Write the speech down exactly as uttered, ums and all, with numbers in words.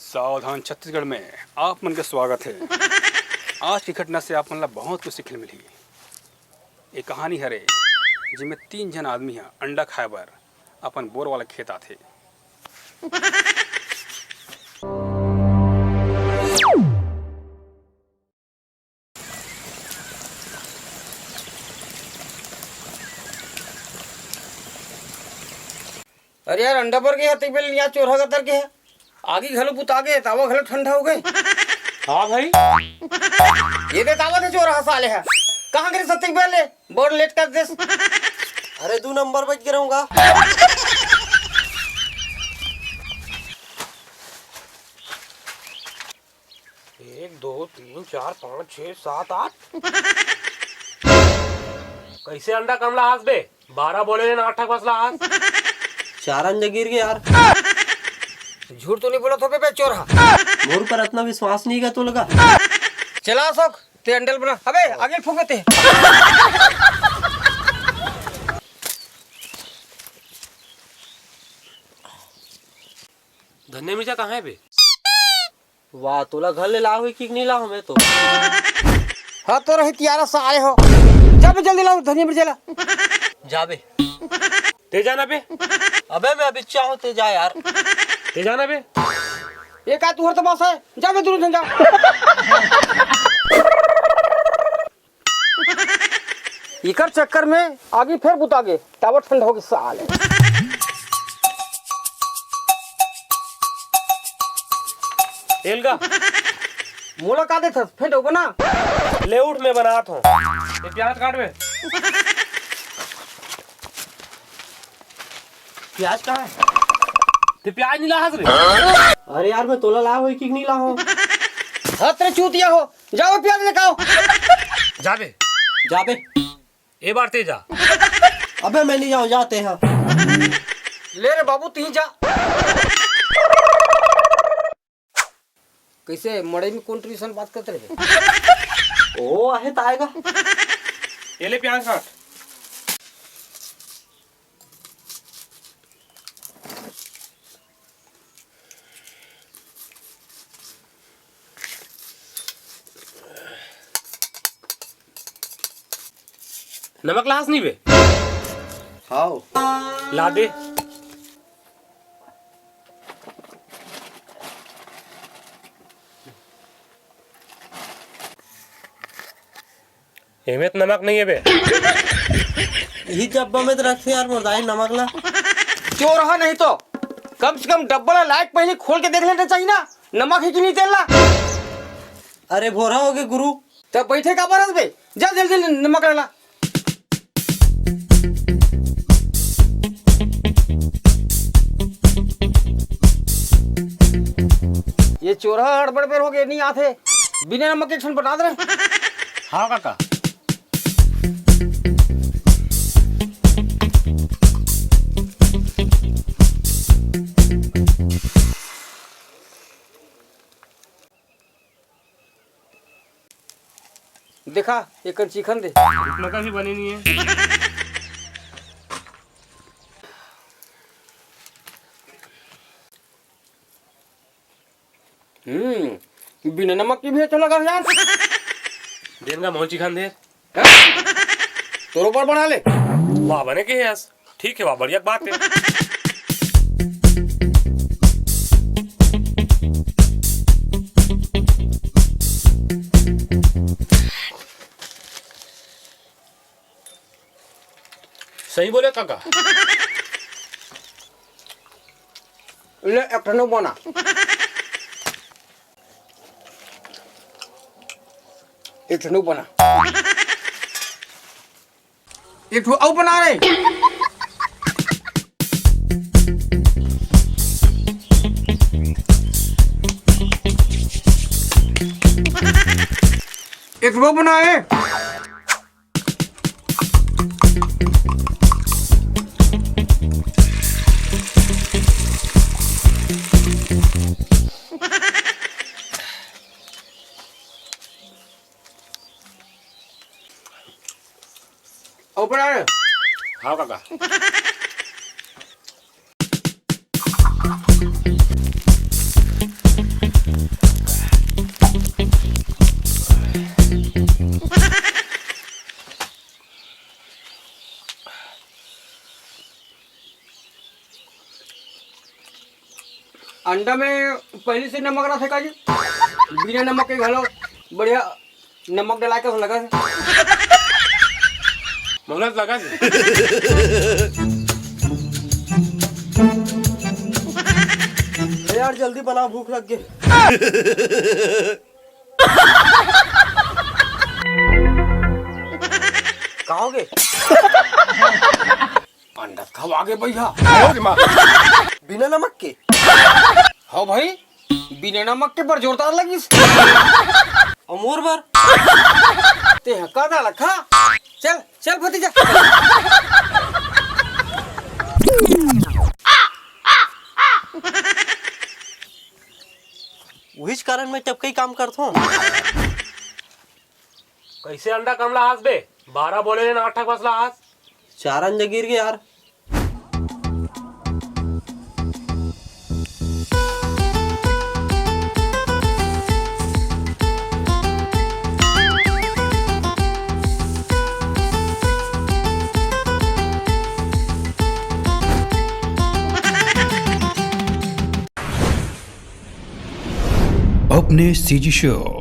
सावधान छत्तीसगढ़ में आप मन के स्वागत हे। आज की घटना से आप मन ला बहुत कुछ सीखे ल मिलही। ये कहानी हरे, जिमे तीन झन आदमी ह अंडा खाए बर अपन बोर वाला खेत आथे। अरे यार, अंडा बर गे हे, तेक बेर ले इहाँ चोरहा कतर के हे। आगी घलो बुता गे, तावा घलो ठंडा हो गे। हाँ भाई। ये दे तावा दे चोरहा साले हे। कहाँ गे रहिस तेक बेर ले? बड़ लेट कर देस। अरे, दू नंबर बज गे रहूंगा। एक, दो, तीन, चार, पाँच, छः, सात, आठ। कइसे अंडा कम लाहस बे? बारह बोले ले, आठ ठक बस लाहस। चार अंडा गिर गे यार। झूठ तो नहीं बोलत होबे बे चोरहा? मोर ऊपर अतना विश्वास नहीं हे का तोला? चला अशोक, ते अंडा ल बना। अबे, आगी ल फूंक देते। धनिया मिर्चा कहाँ हे बे? वाह, तोला घर ले लाए होही कि नहीं लाए हों मैं तो। हाँ, तो रही तियारा साले हो। जा बे, जल्दी लाओ धनिया मिर्चा ला। जा बे। ते जा ना बे। अबे, मैं अभी चाहूँ, ते जा यार। ते जा ना बे। ये का तुहर तमाशा हे? जा बे, दूनों झन जा। इकर चक्कर में आगी फेर बुता गे, तावा ठंडा हो गे साले। एलगा। मोला का देथस? फेर डोबना। ले उठ, मैं बनात हों। ये प्याज काट बे। प्याज कहाँ हे? ते प्याज नहीं लाहस रे। अरे यार, मैं तोला लाए होही कि नहीं लाए हों? हत रे चूतिया हो, जाओ प्याज लेके आओ। जा बे। जा बे। ए बार ते जा। अबे मैं नहीं जाऊँ, जाते हैं। ले रे बाबू, तहीं जा। कइसे मड़ई में कौन ट्यूशन बात करत रहे? ओ, आहे त आएगा। ये ले प्याज काट। नमक लाहस नहीं बे? हाव। ला दे। एमे त नमक नहीं हे बे। इही डब्बा में तो रखे यार, मोर दाई नमक ला। चोरहा नहीं तो कम से कम डब्बा ला लायक पहले खोल के देख लेना चाहिए ना, नमक हे कि नहीं तेला। अरे भोरा हो गे गुरु। तब बैठे का बरस बे, जा जल्दी जल्दी नमक ला। ये चोरहा हड़बड़ बेर हो गे, नहीं आथे। बिना नमक के एक ठन बना दे रे। हाँ काका। देखा, एकर चिकन दे। नकल ही बने नहीं है। हम्म, बिना नमक के भी अच्छा लगा यार। देनगा मोहन चिकन दे। हैं? तोरो बर बना ले। वाह, बने के यस। ठीक है, वाह, बढ़िया बात है। सही बोले काका। ले, एक ठन बना। एक ठन बना। एक ठो अउ बना रे। एक ठो बना रे। ऊपर आ रे। हाँ काका। अंडा में पहली से नमक रहिथे का जी? बिना नमक के घलो बढ़िया नमक डला के लगा। मगलत लगा जी। ए यार, जल्दी बनाओ, भूख लग गे। का होगे? अंडा खवा गे भैया। बिना नमक के? हो भाई, बिना नमक के बर जोरदार लगिस। अउ मोर बर? तें ह का डाला खा? चल, चल भतीजा। उहीच कारण मैं टपकई काम करथों। कइसे अंडा कम लाहस बे? बारह बोले ले ना, आठ ठक बस लाहस। चार अंडा गिर गे यार। अपने सीजी शो।